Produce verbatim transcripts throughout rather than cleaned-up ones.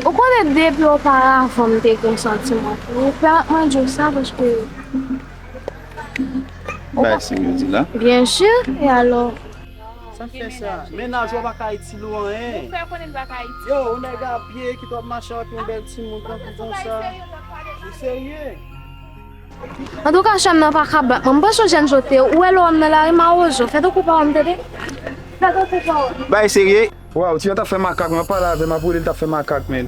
Ou konnen depi oparavan m te gen santiman pou ou, pèmèt mwen di w sa paske. Bay serye w di la. Byen si, e alò? Sa k fè sa? Mennaj ou pa ka itil ou anyen. Ou fè konnen l pa ka itil. Yo, yon nèg a pye ki t ap mache ak yon bèl timoun tankou konsa. Ou serye? Antouka, chèn nan pa ka bat mwen. M panse w jèn sote. Ou wè lè w nan lari, mawozo. Fè tankou pa wè m, tande? Fè tankou pa wè m. Bay serye. Waw, ti a t ap fè makak, mwen pale avè l, m ap rele l t ap fè makak, menn.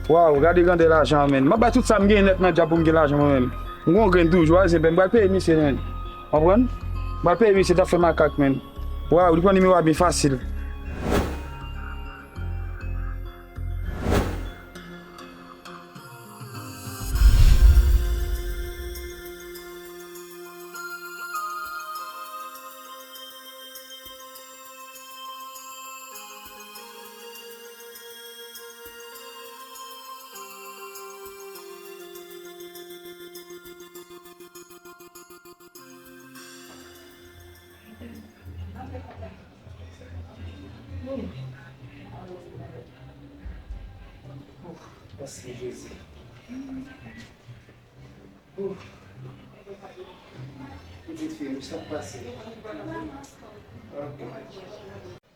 Waw, gade grandè lajan an, menn. M ap bay tout sa m genyen nèt nan djab pou m gen lajan mwen menm. M gon grenn toujou, a, se bèn. M pral peye misye, menn. Konprann? M pral peye misye t ap fè makak, menn. Waw, li pran nimewo a byen fasil. Mèsi, Jezi. Pitit fi m, sa k pase?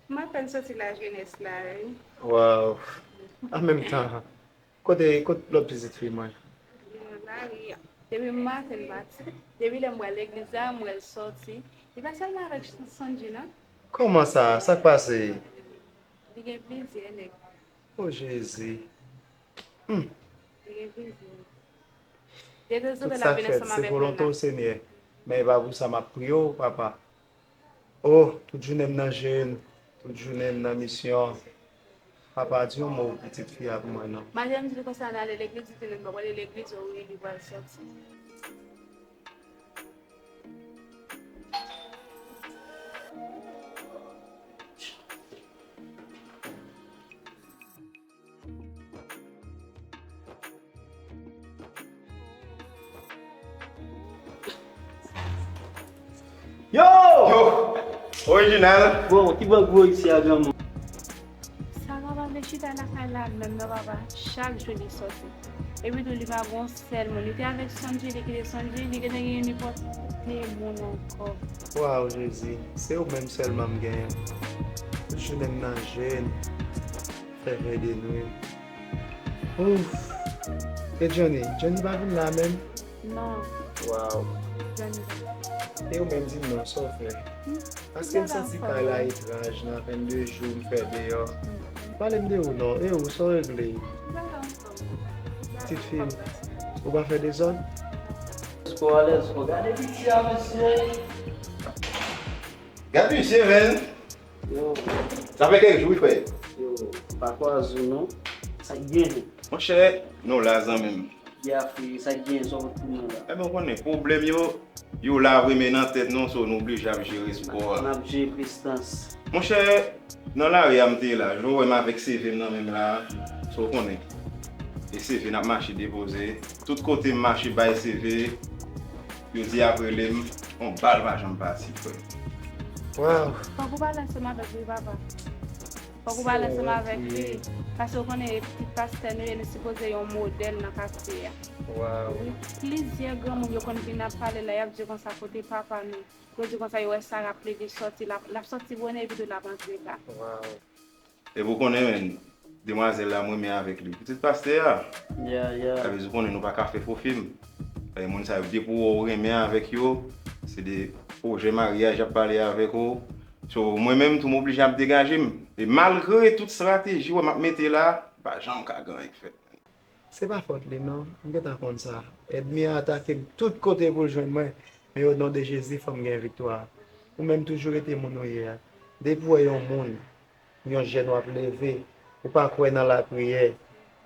M apèn soti lajenès la, wi. Waw. An menm tan, kote, kote lòt pitit fi mwen? Li nan lari a. Depi maten l pati. Depi lè m wè l legliz la, m wè l soti. Li pa sèlman avèk Sondji, non. Kòman sa? Sa k pase? Li gen plizyè nèg. O Jezi. Hmm. Li gen plizyè nèg. Tout sa fèt, se volonte w, Senyè. Men e pa pou sa m ap priye w, papa. O, tout jounen m nan jèn, tout jounen m nan misyon. Papa, di yon mo pou pitit fi a pou mwen, non. Madanm di l konsa, n ale legliz, li di nou, nou pral legliz, o wi, li pral sòti. Yo! Yo! Orijinal! Bon, ki bò gwo isi a, granmoun? Sa papa vle chita lakay la menm non papa, chak jou li sòti. Epi tou li pa gon sèl moun, li te avèk Sondji, li kite Sondji, li gentan gen nenpòt de moun ankò. Waw Jezi, se ou menm sèlman m genyen. Tout jounen m nan jèn, fè vè de nwi. Ouf! E Johnny, Johnny pa vin la menm? Non. Waw. Johnny pa. E ou menm di m non, sa w fè? Hmm. Paske m santi kay la etranj nan vennde jou m fè deyò. Pale m de ou non, e ou sa w regle? Pitit fi m, ou pa fè dezòd? Let's go, let's go. Gade piti a, mesye. Gade misye, menn. Yo. Sa fè kèk jou, wi, frè. Yo, m pa kwaze w non. Sa k genyen? Monchè, nou la, zanmi m. Ya, frè, sa k genyen, sa w pot pou mwen la? Ebyen, w konnen, pwoblèm yo, yo la vre, men nan tèt nou, so nou oblije ap jere sou kò a. N ap jere prestans. Monchè, nan lari a m te ye la, jan w wè m avèk C V m nan men m la, so w konnen. E C V n ap mache depoze. Tout kote m mache bay C V, yo di ap rele m, yon bal pa janm pati, frè. Waw. Fòk ou pale ansanm avèk li, papa. Fòk ou pale ansanm avèk li. Paske w konnen e pitit pastè nou ye, nou sipoze yon modèl nan katye a. Waw. Wi, plizyè granmoun yo konn vin ap pale la, y ap di konsa kote papa nou. Yo di konsa yo wè Sara ap leve sòti, l ap, l ap sòti bonè epi tou l ap antre la. Waw. Epi w konnen, menn, demwazèl la, m renmen avèk li. Pitit pastè a. Yeah, yeah. Sa vle di w konnen nou pa ka fè fo fim. E moun sa yo, depi w wè w renmen avèk yo, se de pwojè maryaj y ap pale avèk ou. So, mwen menm tou, m oblije ap degaje m. E malgre tout estrateji w wè m ap mete la, pa janm ka gen anyen k fèt. Se pa fòt li non, m gentan konn sa. Ènmi an atake m tout kote pou l jwenn mwen, men o non de Jezi, fò m gen viktwa. Ou menm toujou rete moun ou ye a. Depi w wè yon moun, yon jèn w ap leve, ou pa kwè nan lapriyè,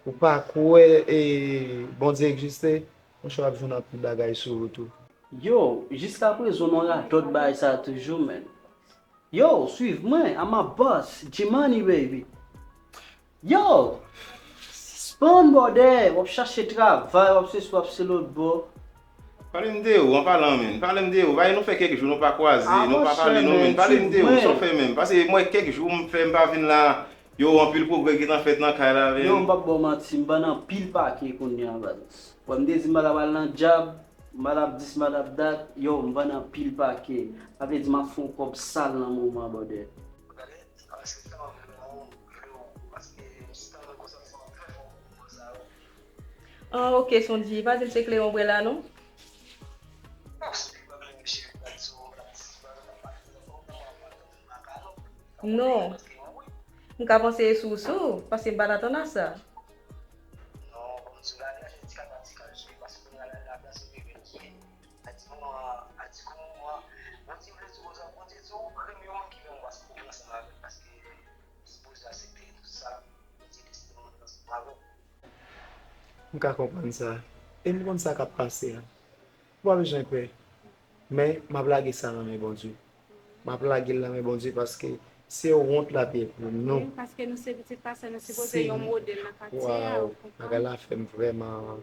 ou pa kwè, e, Bondye egziste, monchè, w ap jwenn anpil bagay sou wout ou. Yo, jiskaprezan, nou radòt bagay sa a toujou, menn. Yo, swiv mwen, I'm a boss, G-Money, baby. Yo, sispann bòdè, w ap chache travay, w ap sesi, w ap se lòt bò. Pale m de ou, an palan, menn. Pale m de ou. Bay nou fè kèk jou nou pa kwaze, nou pa pale, non, menn. Pale m de ou, sa w fè menm? Paske mwen, kèk jou m fè m pa vin la, Yo, anpil pwogrè gentan fèt nan kay la, men. Yo, m p ap ba w manti, m vann anpil pake kounye a, baz. Wè, m te di m pa t ap al nan djab, m pa t ap dis, m pa t ap dat, yo, m vann anpil pake. Sa vle di m ap fè yon kòb sal nan moman, brother. Ah, ok, Sondji, pa di m se kleren w bwè la, non? Non. M ka panse e sou sou, paske m pa t atann a sa. M ka konprann sa. E m konn sa k ap pase a. Ou pa bezwen pè. Men, m ap lage sa nan men Bondye. M ap lage l nan men Bondye paske se yon wont l ap ye pou nou. Wi, paske nou se pitit pastè, nou sipoze yon modèl nan katye a, ou konprann? Bagay la fè m vrèman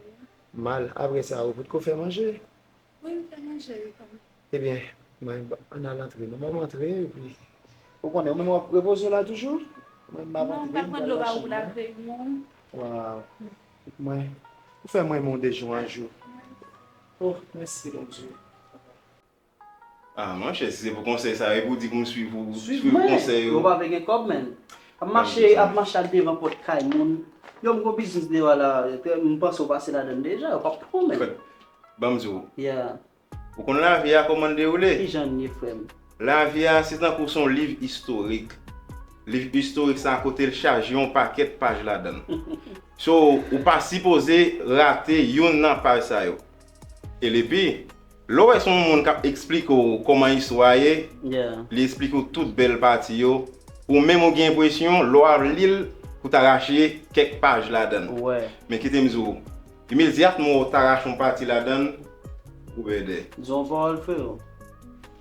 mal. Apre sa, ou potko fè manje? Wi, m fè manje, wi, kòm. Ebyen, mwen, ann al antre non. Mwen, m antre, epi, ou konnen, ou menm w ap repoze w la toujou? Mwen, m ap antre, m pral nan chanm mwen. Non, m pral pran dlo ba ou pou laveman. Waw. Mwen, ou fè m renmen w de jou an jou. Oh, mèsi, Bondye. Ah, monchè, si se pou konsèy sa, e pou di pou m swiv ou, swiv konsèy yo. Yo pa vle gen kòb, menn. Ap mache, ap mache al devan pòt kay moun. Yo, m gon biznis deyò a la, m panse w pase ladann deja, yo p ap pran w, menn. Ban m di w. Yeah. Ou konn lavi a kòman l dewoule? Kijan l ye, frè m? Lavi a, se tankou se yon liv istorik. Liv istorik sa, kote l chaje yon pakèt paj ladan l. So, ou pa sipoze rate youn nan paj sa yo. E epi, lè w wè se yon moun k ap eksplike w kòman istwa a ye, li eksplike w tout bèl pati yo, ou menm ou gen enpresyon, lè w ap li l, pou w ta rache kèk paj ladan l. Men kite m di w, imedyatman w ta rache yon pati ladan l, ou pèdi. Di yon pawòl, frero.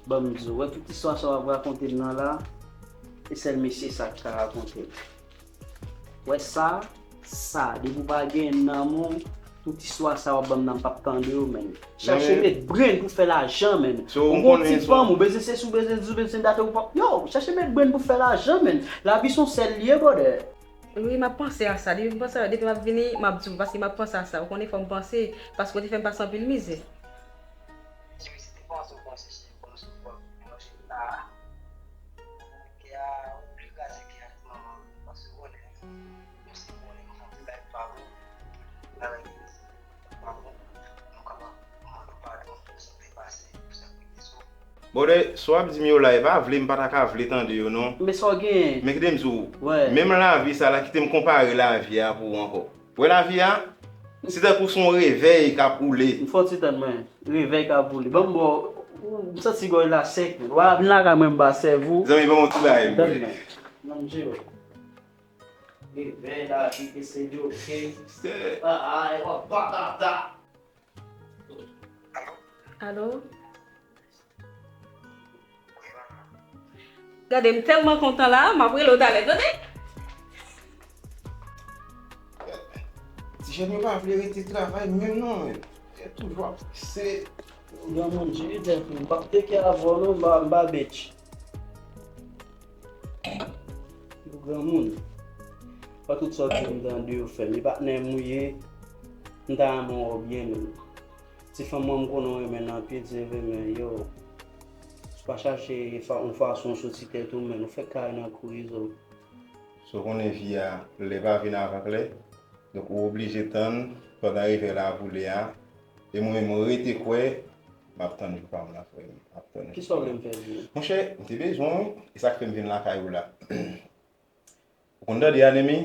Ban m di w, wè tout istwa sa w ap rakonte m nan la, e sèl mesye sa k ka rakonte l. Wè sa, sa, depi w pa gen nanm ou, tout istwa sa w ap ban m nan, m p ap tande yo, menn. Chache met brenn pou fè lajan, menn. Ou gon ti fanm, ou bezwen sesi, ou bezwen di, ou bezwen dat, ou p ap, yo, chache met brenn pou fè lajan, menn. Lavi se yon sèl li ye, brother. Wi, m ap panse a sa. Depi m panse a, depi m ap vini, m ap di w, paske m ap panse a sa. Ou konnen fò m panse, paske w te fè m pase anpil mizè. Brother, sa w ap di m yo la, e pa vle m pa ta ka vle tande yo, non. Men sa w genyen? Men kite m di w, menm lavi sa la, kite m konpare lavi a pou ou ankò. Wè lavi a, se tankou se yon revèy k ap woule. M fè yon ti tann mwen, revèy k ap woule. Ban m ba w, m santi gòj la sèk, menn. W a vin lakay mwen, m pa sèvi w. Zanmi, ban m yon ti bagay, m kwè. Tann mwen. Nan m jere w. Revèy lavi, ke se dyo, ke. Ay, w ap batata. Alo? Gade, m tèlman kontan la, m ap rele w talè, tande? Ti jèn yo pa vle rete travay menm non, men. Yo toujou ap pouse. Granmoun, Jimmy tèt ou, m p ap teke avè w non, m pa, m pa bitch. Yo granmoun. Pa tout sa w di m tande yo fè m. E patnè m ou ye, m ta renmen w byen menm. Ti fanm mwen m konnen w renmen l anpil, se vre, men yo, si w pa chache fa-, yon fason soti tèt ou, men ou fèk kare nan kou izo. So konnen vi a, lè pa vin avan klè. Donk ou oblije tann pandan revèy la ap woule a. E mwen menm mwen rete kwè, m ap tann jou pa m la, frè m. M ap tann jou. Kisa w vle m fè di w? Monchè, m te bezwen w, e sa k fè m vin lakay ou la. Ou konn tande anemi?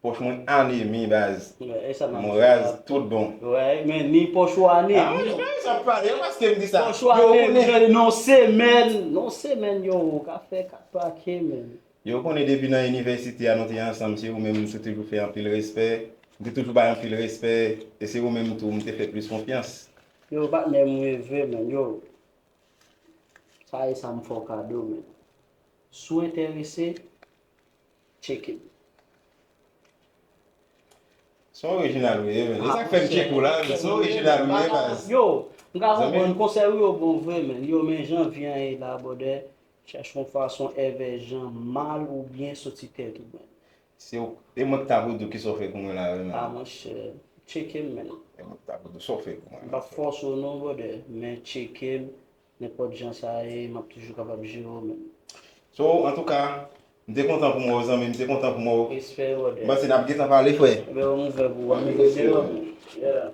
Pòch mwen anemi, baz. Mwen raz tout bon. Wè, men ni pòch ou anemi. Ah, mwen, mwen, sa pale, yo paske m di sa. Pòch ou anemi, nan yon semèn, nan yon semèn, yo, ou ka fè kat pake, men. Yo konnen depi nan inivèsite a, nou te ansanm, se ou menm, m te toujou fè anpil respè. M te toujou bay anpil respè, e se ou menm tou, m te fè plis konfyans. Yo, patnè m, wi, vre, men, yo. Sa e sa m fè w kado, men. Si w enterese, tcheke m. Se yon orijinal ou ye, men. E sa k fè m tcheke w la, men. Se yon orijinal ou ye, baz. Yo, m ka konprann konsèy ou yo bon vre, men. Yo, men jan vi an ye la, brother. Chèche yon fason èvè jan mal ou byen soti tèt ou, men. Se w, e mwen ki ta pou di w kisa w fè pou mwen la, wi, men. Ah, monchè, tcheke m, men. E mwen ki ta pou di w sa w fè pou mwen la. M p ap fòse w non, brother, men tcheke m. Nenpòt jan sa ye, m ap toujou kapab jere w, men. So, antouka, m te kontan pou m wè w, zanmi, m te kontan pou m wè w. Respè, brother. M panse n ap gentan pale, frè. Ebyen, m ouvè pou w, men. Yeah.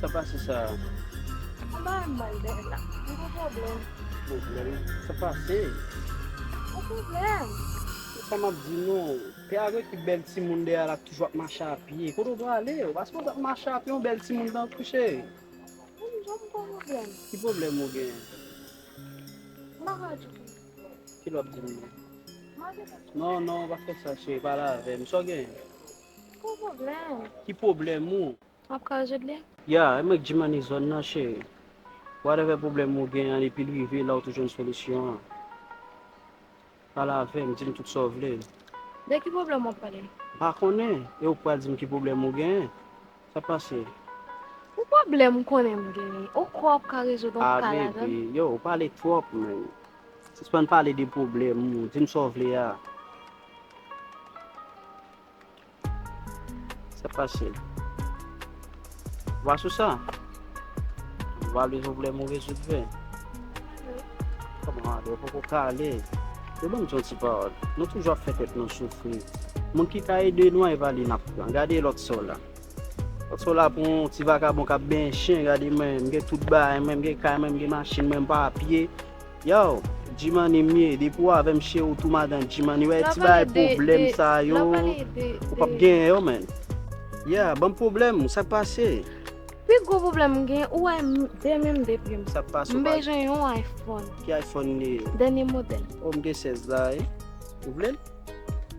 Sa pase sa? Yon bagay mal dèyè la. Yon pwoblèm. Pwoblèm? Sa pase? Yon pwoblèm. Se sa m ap di nou. Pè a gen ki bèl timoun dèyè la, toujou ap mache a pye. Kote w prale? Ou pa sipoze ap mache a pye, yon bèl timoun tankou cheri. Menm jan m gon pwoblèm. Ki pwoblèm ou gen? M pa ka di w. Ki lè w ap di m non? M a di w. Non, non, pa fè sa, cheri, pale avè m. Sa w gen? Ki pwoblèm? Ki pwoblèm ou? M ap ka rezoud li? Ya, e mwen k Jimani zòn nan, cheri. Whatever pwoblèm ou gen an, depi l rive la, ou tou jwenn solisyon an. Pale avè m, di m tout sa w vle. De ki pwoblèm w ap pale? M pa konnen, e ou k pral di m ki pwoblèm ou genyen. Sa pase? Ou pwoblèm ou konnen m genyen. Ou kwè w ap ka rezoud yon ka ladan l? Ah, baby, yo, ou pale twòp, man. Sispann pale de pwoblèm ou. Di m sa w vle a. Sa pase? Ou pa sou sa? Ou pa vle pwoblèm ou rezoud vre? Kòman ale? Ou poko ka ale? Yo ban m di yon ti pawòl. Nou toujou ap fè tèt nou soufri. Moun ki ka ede nou an, e pa li n ap pran. Gade lòt sè w la. Lòt sè w la pou yon ti vakabon k ap benyen chen. Gade mwen, m gen tout bagay mwen, m gen kay mwen, m gen machin mwen, m pa a pye. Yo, Jimani m ye, depi w avè m cheri, ou tou madan Jimani. Wè ti bagay pwoblèm sa yo, ou p ap genyen yo, man. Yeah, ban m pwoblèm, sa k pase? Pi gwo pwoblèm m gen, ou wè m, de men m, de pye m. Sa k pase? M bezwen yon iPhone. Ki iPhone li ye? Dènye modèl. Oh, m gen sèz la, wi. Ou vle l?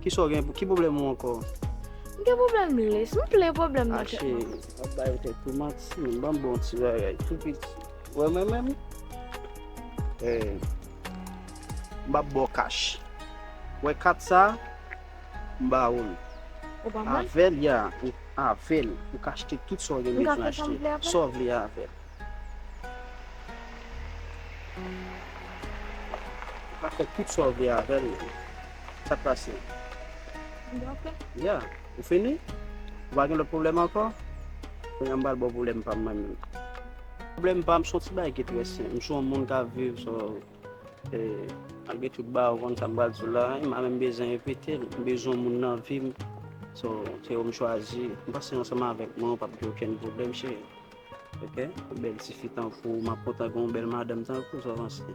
Kisa w gen? Ki pwoblèm ou ankò? M gen pwoblèm les. M plen pwoblèm nan tèt mwen. Ache, w ap bay ou tèt pou manti. Ban m bon ti bagay. Tou piti. Wè mwen menm? Eh, m ap ba w kach. Wè kat sa, m ba ou l. Ou ban mwen? Avè l, ya. Ou, avè l. Ou ka achte tout sa w gen bezwen achte. Sa w vle avè l. Ou ka fè tout sa w vle avè l. Sa k pase? Ya. Ou fini? Ou pa gen lòt pwoblèm ankò? Kounye a m pral ba w pwoblèm pa m mwen menm. Pwoblèm pa m se yon ti bagay ki trè senp. M se yon moun k ap viv, so, eh, malgre tout bagay, ou konn sa m pral di w la, m pa menm bezwen repete l. M bezwen yon moun nan vi m. So, se ou m chwazi. M panse ansanm avèk mwen, ou p ap gen okenn pwoblèm, cheri. Ok? Yon bèl tifi tankou w, m ap kontan gen yon bèl madanm tankou w, sa w panse?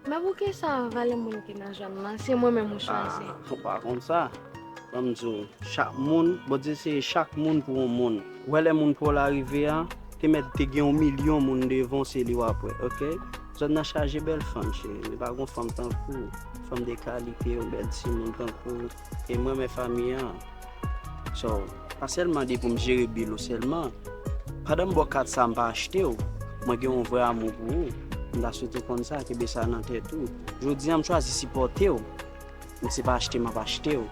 Men poukisa valè moun ki nan zòn nan, se mwen menm ou chwazi? Ah, ou pa konn sa. Ban m di w, chak moun, Bondye seye chak moun pou yon moun. Ou wè lè moun pa w la rive a, te mèt te gen yon milyon moun devan w, se li w ap wè, ok? Zòn nan chaje bèl fanm, cheri, men pa gon fanm tankou w. Fanm de kalite, yon bèl timoun tankou w. E mwen, men fanmi an. So, pa sèlman de pou m jere bil ou sèlman. Pandan m ba w kat sa, m pa achte w. Mwen gen yon vrè amou pou ou. M ta swete w konn sa, kenbe sa nan tèt ou. Jodi a, m chwazi sipòte w. Men se pa achte m ap achte w.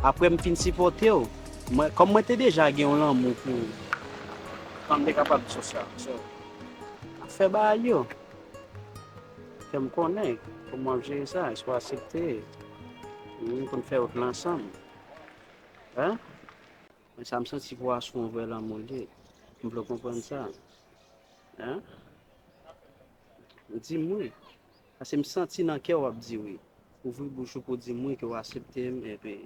Apre m fin sipòte w, mwen, kòm mwen te deja gen yon lanmou pou ou, kòman m te kapab di w sa? So, n ap fè bagay yo. Fè m konnen kòman w ap jere sa, èske w aksepte, hmm, pou n fè wout la ansanm? Hein? Men sa m santi pou w a se yon vrè lanmou l ye. M vle w konprann sa. Hein? Di m wi. Paske m santi nan kè w ap di wi. Ouvri bouch ou pou di m wi ke w aksepte m, epi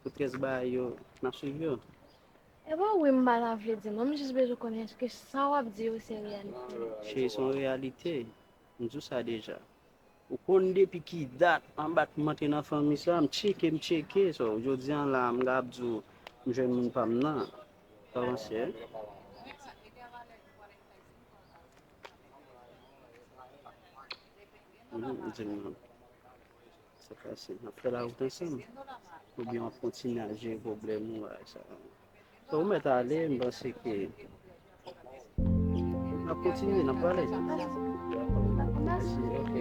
tout rès bagay yo, n ap swiv yo. E pa wi m pa ta vle di non, m jis bezwen konnen èske sa w ap di yo se reyalite. Cheri, se yon reyalite. M di w sa deja. Ou konn depi ki dat, anba k m antre nan fanmi sa, m tcheke, m tcheke. So, jodi a la, m ka ap di w, m jwenn moun pa m nan. Sa w panse? Mhm, di m non. Pase, n ap fè lawout ansanm. Oubyen w ap kontinye ap jere pwoblèm ou, bagay sa. Ou mèt ale, m panse ke n ap kontinye, n ap pale. Mèsi, ok.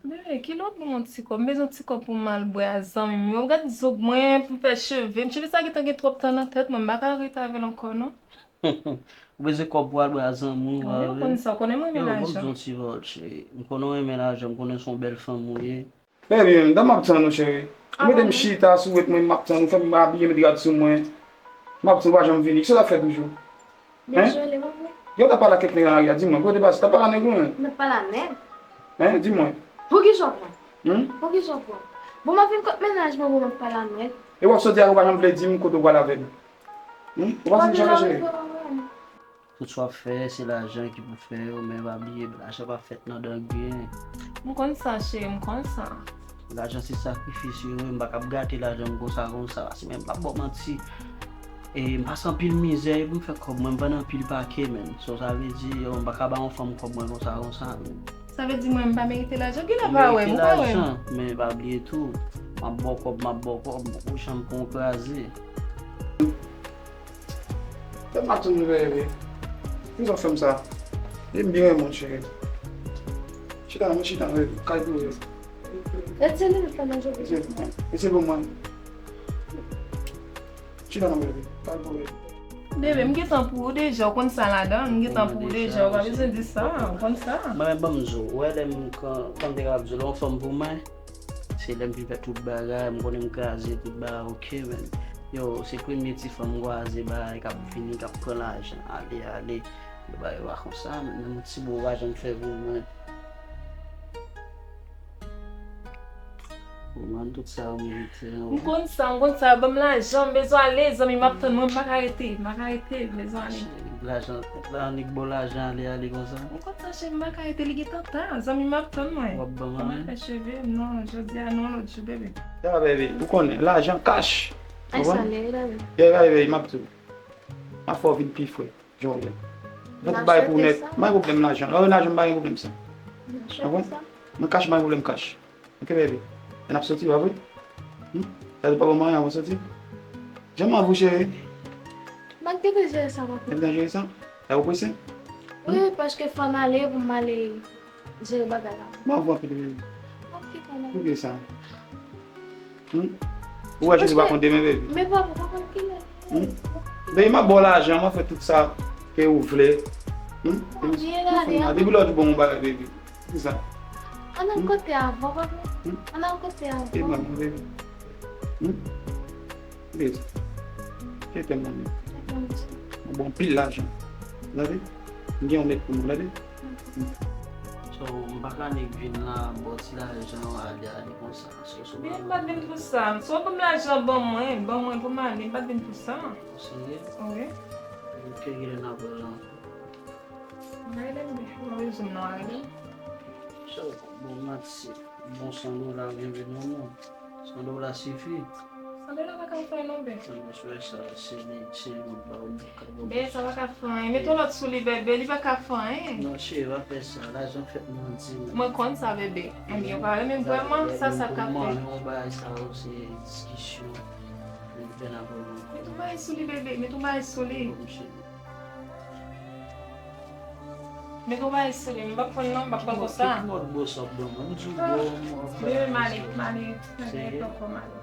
Bebe, kilè w ap ban m yon ti kòb? M bezwen yon ti kòb pou m al bwè a zanmi m yo. Gad zong mwen pou m fè cheve m. Cheve sa gentan gen twòp tan nan tèt mwen. M pa ka rete avè l ankò, non. Ou bezwen kòb pou al bwè a zanmi w, wi, ou konnen sa, ou konnen mwen renmen lajan. Yo, ban m di yon ti pawòl, cheri. M konnen w renmen lajan, m konnen se yon bèl fanm ou ye. Trè byen, dan m ap tann ou, cheri. Ou mete m chita sou wet mwen, m ap tann ou, fè m abiye, met rad sou mwen. M ap tann ou pa janm vini. Kisa w t ap fè toujou? Hein? Dezole, mwen vre. Yo, w t ap pale ak kèk nèg nan lari a, di mwen, kote w te pase? W t ap pale a nèg ou menm? Mwen pale a nèg. Hein? Di mwen. Poukisa w pran? Hmm? Poukisa w pran? Bon, m ap vin kot mennaj mwen, bon, m ap pale a nèg. E w ap soti a, ou pa janm vle di m kote w pral avè m. Hmm? Ou pa fin chanje, cheri? Tout sa w ap fè, se lajan ki pou fè yo, men pa bliye, lajan pa fèt nan dan griyen. M konn sa, cheri, m konn sa. Lajan se sakrifis yo ye, m pa kab gate lajan m konsa, konsa, paske men m pa ba w manti. E m pase anpil mizè pou m fè kòb mwen, m vann anpil pake, menn. So, sa vle di, yo, m pa ka ba yon fanm kòb mwen konsa, konsa, menn. Sa vle di mwen m pa merite lajan? Kilè pa wè m, ou pa wè m? Ou merite lajan, men pa bliye tou, m ap ba w kòb, m ap ba w kòb, m poko janm pran w kraze. Tèt m ap tann nou, bebe. Poukisa w fè m sa? E m byen renmen w, cheri. Chita, mwen chita, bebe. Kay pou yo. Retire li nan jòb. Retire pou mwen. Chita non, bebe. Kay pou yo. Bebe, m gentan pou ou deja, ou konn sa ladan, m gentan pou ou deja, ou pa bezwen di sa, ou konn sa. Mwen menm, ban m di w, ou wè lè m, kan, kan m te ka ap di w, lè yon fanm pou mwen, se lè m fin fè tout bagay, m konnen m kraze tout bagay, oke, men. Yo, se premye ti fanm m kwaze, bagay k ap vini, k ap pran lajan, ale, ale. Yo, bagay yo pa konsa, men, menm yon ti bon pa janm fè pou mwen. Ou konn tout sa ou merite, non? M konn sa, m konn sa, ban m lajan, m bezwen ale, zanmi, m ap tann mwen, m pa ka rete, m pa ka rete, m bezwen ale. Lajan, lajan, nèg ba w lajan, ale, ale konsa. M konn sa, cheri, m pa ka rete, li gentan ta, zanmi, m ap tann mwen. W ap ban m, mwen fè cheve m, non, jodi a non, lòt jou, bebe. Ya, bebe, ou konnen, lajan kach. Ay, sa lè, la, wi. Ya, bebe, m ap di w. M ap fè w vin pi fre. Jòlè. Fè tout bagay pou nèt. M pa gen pwoblèm lajan. Lè w gen lajan, m pa gen pwoblèm sa. Konprann? Mwen kach, m pa gen pwoblèm kach. Oke, bebe. N ap soti, pa vre? Hmm? Sa di papa manyen avan soti? Jan m avou, cheri. M ap gentan jere sa, papa. Gentan jere sa? Sa ou prese? Wi, paske fò n ale pou m ale jere bagay la. M avou anpil, bebe. Ok, papa. Oke, sa. Hmm? Ou wè Jezi pa konn demen, bebe. Men papa, papa, kilè? Hmm? Bebe, m ap ba w lajan, m ap fè tout sa ke ou vle. Hmm? Depi lè w di bon, m ba w, bebe. Ki sa? Ann al kote avan, papa. Hmm? Ann al kote avan. E mwen, bebe. Hmm? Bebe. Kete mwen. M ba w anpil lajan. Tande? M gen yon nèg pou nou, tande? Hmm. So, m pa ka nik vin la, ba w ti lajan, ale, ale konsa. Men m pa t vin pou sa. Si w ban m lajan, ban mwen, ban mwen pou m ale, m pa t vin pou sa. Ou serye? Wi. Ok, kilè n ap wè la ankò? Mwen rele m, mwen bezwen m nan rele m. Sa w bon, manti. Bon, san dola byen vini non. San dola sifi. San dola pa ka fè non, bebe. Mwen swè sa, se li, se li mwen pa ou ka bon. Bebe, sa pa ka fè anyen. Mete yon lòt sou li, bebe, li pa ka fè anyen. Non, cheri, pa fè sa. Lajan fèt mandi, non. Mwen konn sa, bebe. Ebyen, ou pa renmen m vrèman, sa, sa ka fè. Yon bagay sa yo, se diskisyon. Li fè nan pwoblèm. Mete yon bagay sou li, bebe. Mete yon bagay sou li. Bon, cheri. Mete yon bagay sou li. M p ap pran non, m p ap pran konsa. Ki mòd bo sa w ap ban mwen? M di w bo, m ap fè. Bebe, m ale, m ale. M ale, pran kò m ale.